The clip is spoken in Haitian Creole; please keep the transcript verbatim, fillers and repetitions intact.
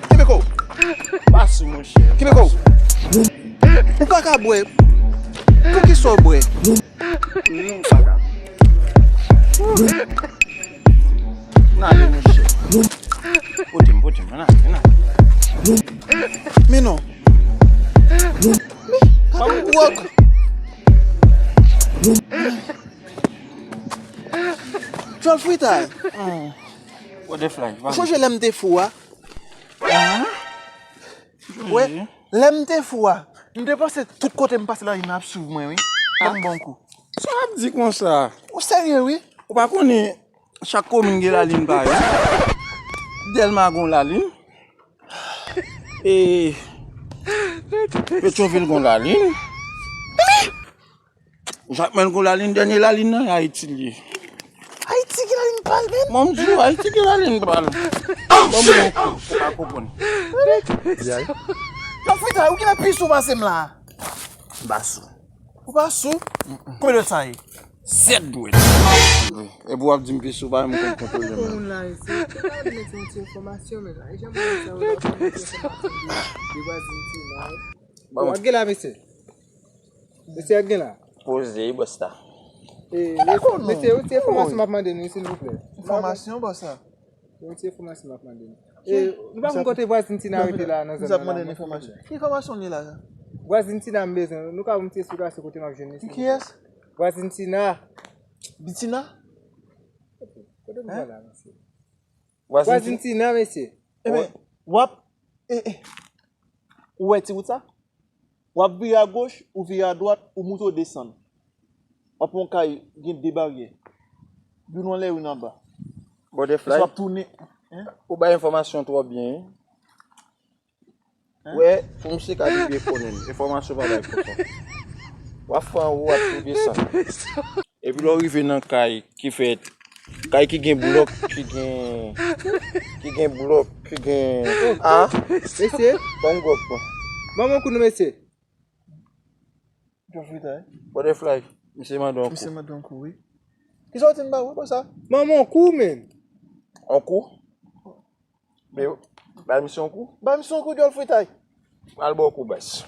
Kenbe kò w. Pa sou, monchè. Kenbe kò w. Ou pa ka bwè. Poukisa w bwè? Non, ou pa ka. N ale, monchè. Pote m, pote m, n ale, n ale. Men non. Men, pa pou gwòg. Djòl fritay. What the fly? Ou sonje lè m te fou a? Wè, lè m te fou a, m te panse tout kote m pase nan ri m ap swiv mwen, wi. Ban m bon kou. Sa w ap di konsa? Ou serye, wi. Ou pa konnen chak komin gen lalin pa yo? Dèlma gon lalin. E Petyonvil gon lalin. Jakmèl gon lalin, dènye lalin nan, Ayiti l ye. Ayiti gen lalin pa l, menm? Mwen, m di w, Ayiti gen lalin pa l. Bon, mwen, ou pa konprann. Djòl fritay, ou genlè pi sou pase m la. M pa sou. Ou pa sou? Konbyen dwèt sa ye? Sèt dwèt. Epi w ap di m pi sou, pa menm konn kontwole m. Pou moun la, isi, ou pa vin met yon ti enfòmasyon, men la, e jan moun sa yo la, pou yon ti enfòmasyon de, de vwazin Tina. Bon, ak gen la, mesye. Mesye, ak gen la. Poze, bòs la. E, mesye, yon ti enfòmasyon m ap mande nou, silvouplè. Enfòmasyon, bòs la? Yon ti enfòmasyon m ap mande nou. E, nou pa konn kote vwazin Tina rete la nan zòn nan la, non? Ki enfòmasyon li la, sa? Vwazin Tina m bezwen. Nou ka ban m ti esplikasyon kote m ap jwenn li, silvouplè? Kiyès? Vwazin Tina. Bitina? Kote m pral la, mesye? Vwazin Tina, mesye. Ebyen, w ap, e, e, ou wè ti wout sa? W ap vire agoch, ou vire adwat, ou moute, ou desann. W ap wè yon kay gen de baryè. Youn anlè, youn anba. Butterfly. Èske w ap tounen? Hein? Ou bay enfòmasyon twò byen, wi. Hein? Wè, pou misye ka rive konnen, enfòmasyon pa bay konsa. W ap fè anwo, w ap tou desann. Epi lè w rive nan kay ki fèt, kay ki gen blòk, ki gen, ki gen blòk, ki gen, a, mesye, ban m gwòg mwen. Ban m yon kou non, mesye. Djòl fritay. Butterfly, misye mande yon kou. Misye mande yon kou, wi. Kisa w di m ba ou, konsa? Ban m yon kou, menm. Yon kou? Men, bay misye yon kou. Bay misye yon kou, djòl fritay. Al ba w kou, baz.